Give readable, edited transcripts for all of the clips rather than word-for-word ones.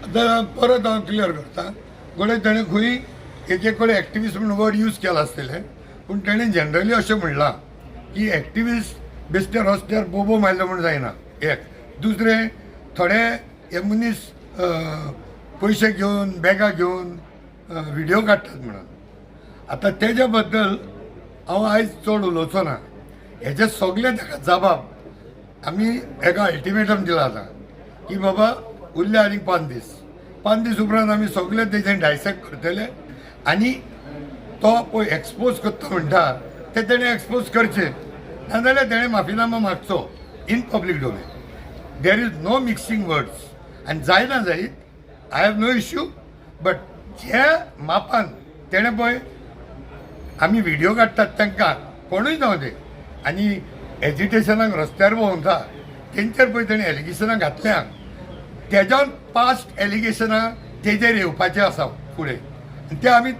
आतां परत हांव क्लियर करता. घडये ताणें खंय एक एक कडेन एक्टिविस्ट म्हणून वर्ड यूज केला आसतलें, पूण ताणें जनरली अशें म्हणलां की एक्टिविस्ट बेश्टे रस्त्यार बोबो मारलो म्हूण जायना. एक दुसरें, थोडे हे मनीस पयशे घेवन, बॅगां घेवन व्हिडियो काडटात म्हणून. आतां तेज्या बद्दल हांव आयज चड उलोवचो ना. हेजे सगळे ताका जबाब आमी एका अल्टिमेटम दिला आतां की बाबा, उरले आनीक 5 दीस. 5 दीस उपरांत आमी सगळे तेजें डायसेक्ट करतले आनी तो पळय एक्सपोज करता म्हणटा ते तेणें एक्सपोज करचें, नाजाल्यार तेणें माफीनामा मागचो in public domain. There is no mixing words. आनी जायना जायत, I have no issue, but जे मापान तेणें पळय आमी व्हिडियो काडटात तांकां, कोणूय जावं दे, आनी एजिटेशनाक रस्त्यार भोंवता तेंचेर पळय तेणें एलिगेशनां घातल्या, तेज्यान पास्ट एलिगेशनां तेजेर येवपाचें आसा फुडें आनी ते आमी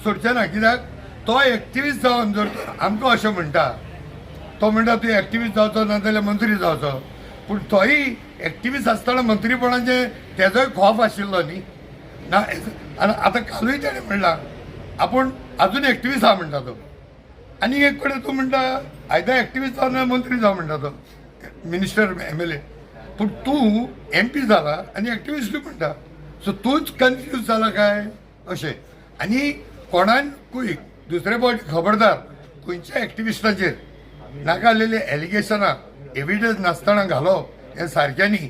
सोडचे ना. कित्याक तो एक्टिविस्ट जावन जर आमकां अशें म्हणटा, तो म्हणटा तूं एक्टिविस्ट जावचो ना जाल्यार मंत्री जावचो, पूण तोय एक्टिविस्ट आसतना मंत्रीपणाचें तेजोय खौफ आशिल्लो न्ही ना? आनी आतां कालूय तेणें म्हणलां, आपूण अजून एक्टिविस्ट आहा म्हणटा तो. आनी एक कडेन तूं म्हणटा आयदां एक्टिविस्ट जावन ना मंत्री जावं म्हणटा तो, मिनिस्टर, एमएलए, पूण तूं एमपी जाला आनी एक्टिविस्टूय म्हणटा, सो तूंच कन्फ्यूज जाला काय अशें. आनी कोणाकूय दुसरे फावटी खबरदार, खंयच्या एक्टिविस्टाचेर नाका आसलेली एलिगेशनां एविडन्स नासतना घालप हें सारकें न्ही.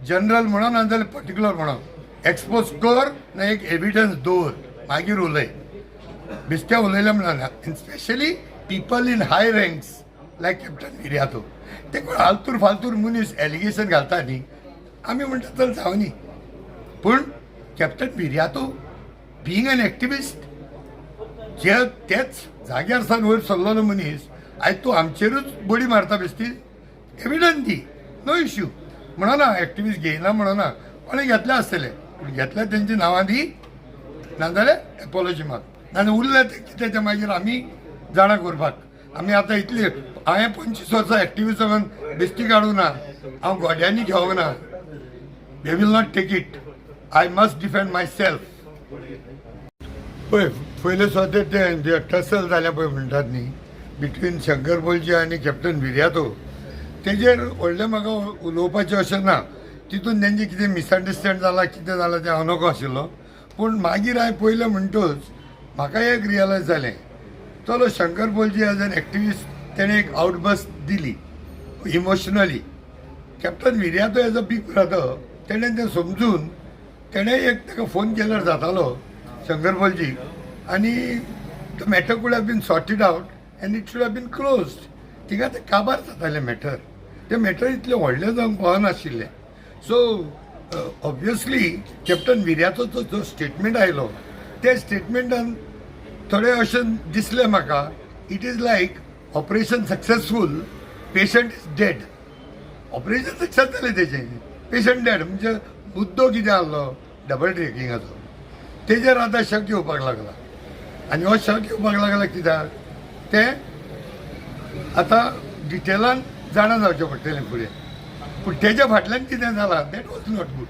जनरल म्हणून ना जाल्यार पर्टिक्युलर म्हणून, एक्सपोज कर ना एक एविडन्स दवर, मागीर उलय. बेश्टे उलयलें म्हणून ना. Specially people in high ranks like Captain Viriato, ते कोण आलतूर फालतूर मनीस एलिगेशन घालता न्ही, आमी म्हणटा चल जावं न्ही. पूण captain Viriato being an activist, जे तेच जाग्यार सावन वयर सरलेलो मनीस, आयज तूं आमचेरूच बडी मारता बेश्टी. एविडन्स दी, नो इश्यू म्हणना, एक्टिविस्ट घेयना म्हणना, कोणें घेतले आसतले, पूण घेतल्या तेंची नांवां दी, नाजाल्यार एपोलॉजी माग. नाजाल्यार उरलें तें कितें तें मागीर आमी जाणा करपाक. आमी आतां इतली, हांवें 25 वर्सां एक्टिविजमान बेश्टी काडूंक ना, हांव गोड्यांनी घेवंक ना. They will not take it. I must defend myself. पळय, पयले सुवातेर ते जे टसल जाल्या पळय म्हणटात न्ही बिटवीन शंकर पोलजी आनी कॅप्टन विर्यातो, तेजेर व्हडलें म्हाका उलोवपाचें अशें ना. तितून तेंचें कितें मिसअंडरस्टँड जालां, कितें जालां तें हांव नको आशिल्लो. पूण मागीर हांवें पळयलें म्हणटूच म्हाका एक रियलायज जालें, चलो शंकर पोलजी एज एन एक्टिविस्ट तेणें एक आउटबर्स्ट दिली emotionally. Captain Viriato as a big brother तेणें तें समजून तेणें एक ताका फोन केल्यार जातालो शंकर पोलजी आनी the matter could have been sorted out and it should have been closed. थिंगा तें काबार जातालें मॅटर. तें मॅटर इतलें व्हडलें जावंक पावनाशिल्लें. सो ऑब्वियसली कॅप्टन विर्यातोचो जो स्टेटमेंट आयलो, त्या स्टेटमेंटान थोडें अशें दिसलें म्हाका, it is like operation successful, patient is dead. Operation success जालें तेजें, पेशंट डेड. म्हणजे मुद्दो कितें आहलो डबल ट्रेकिंगाचो, तेजेर आतां शक येवपाक लागला. आनी हो शक येवपाक लागला कित्याक तें आतां डिटेलान जाणा जावचें पडटलें फुडें. पूण तेज्या फाटल्यान कितें जालां, that was not good.